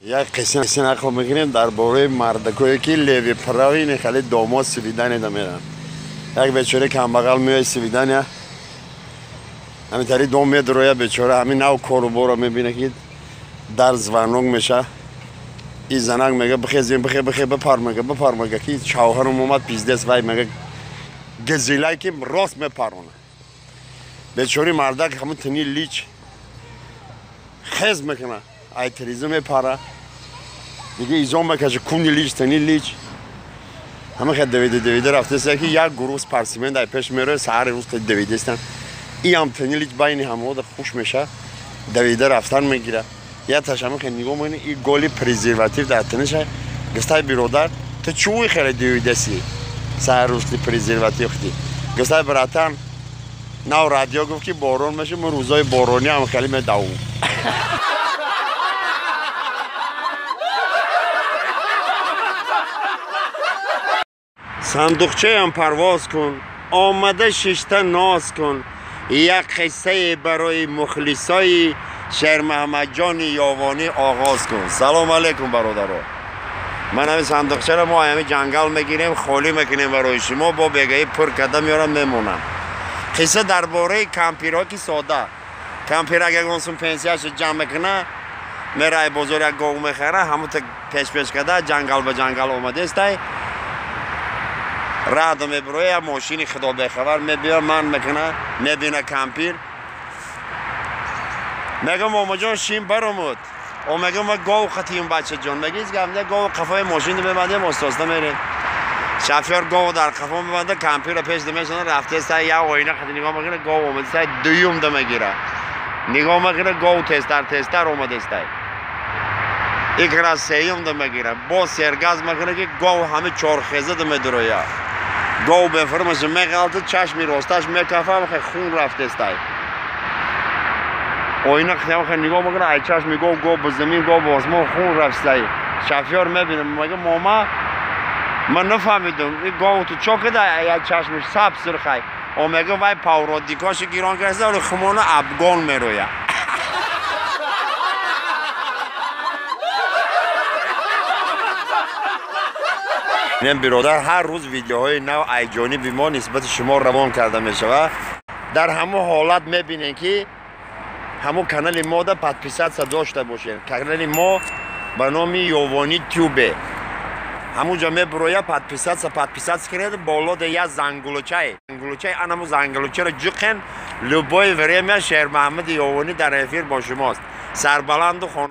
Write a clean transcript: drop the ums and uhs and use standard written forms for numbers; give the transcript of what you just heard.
Як қисса нақл мекунем дар бораи мардакое ки леви правый хеле домод свидание да меранд. Як бечора камбағал меояд свидания, ҳамин тари дом медроя, бечора ҳамин нав коруборо мебина ки дар звонок меша. И занак мега: бихезем, бихе, бихе, бипар, мега, бипар, мега, ки шавҳарам омад, пиздец. Вай мега гизилай ки рост мепарона. Бечори мардак ҳамун тини лич хез мекуна, ай тиреза мепара, дига изом мекаша, куни лич, тини лич, ҳама хел давида давида рафтеста ки як гурӯҳ спортсмен дар пеш мероя, саҳари рӯз давидестан. Иам тини лич байни ҳамода хуш меша, давида рафтан мегира. Я ташама хел нигоҳ мекунӣ, и голи презерватив дар тиниша. Гуфтай: биродар, ту чӯи хеле давидаси, саҳар рӯз презерватив хти? Гуфтай: братан, нав радио гуфт ки борон меша, мо рӯзои боронӣ ҳам хеле медавум. Сандуқчаям парвоз кун, омада шишта ноз кун, як қиссае барои мухлисои Шермаҳамадҷони Ёвонӣ оғоз кун. Салом алейкум, бародаро. Ман ҳамин сандуқчаро мо ҳамин ҷангал мегирем, холӣ мекунем барои шумо, бо бегаӣ пур карда меорам, мемонам. Қисса дар бораи кампирҳо ки сода кампир агар ягон сум пенсияшо ҷамъ мекуна, мерай бозор, як гов мехара, ҳамута пешпеш карда ҷангал ба ҷангал омадестай. Раъда мебироя, мошини худобехабар мебиёр, ман мекуна, мебина кампир, мегам: момаҷон, шин баромуд. О мегам: ма гов қатием, бачаҷон. Меги: гап не, гов қафои мошин мебандем, остоста мерем. Шофёр гов дар қафо мебанда, кампирро пеш мешона, рафтеста, як оина қати нигоҳ мекуна, гов омадестай, дуюм да мегира, нигоҳ мекуна, гов тезтар тезтар омадестай, икра сеюм да мегира, боз сергаз мекуна ки гов ҳами чорхеза да медуроя. Гов бефармаша меғалта, чашми росташ мекафа, хун рафтестай. Оина хе нигоҳ мекуна, ай чашми гов, гов ба замин, гов ба осмон, хун рафтестай. Шофёр мебина, мега: мома, ман нафаҳмидум, ин гов ту чо кида, як чашмиш саб сурхай? О мега: вай павродикоши гирон карда, хумона абгон мероя. Ин биродар, ҳар рӯз видеоҳои нав ай ҷониби мо нисбати шумо равон карда мешавад. Дар ҳамон ҳолат мебинем ки ҳамон канали мода подписаться дошта бошем. Канали мо ба номи Ёвонӣ Тюбе, ҳамунҷо мебироя, подписаться, подписаться кунед, болода як зангулучай, зангулучай, анамо зангулучаро ҷуқен. Любое время Шермаҳмади Ёвонӣ дар эфир бо шумост. Сарбаланду хона.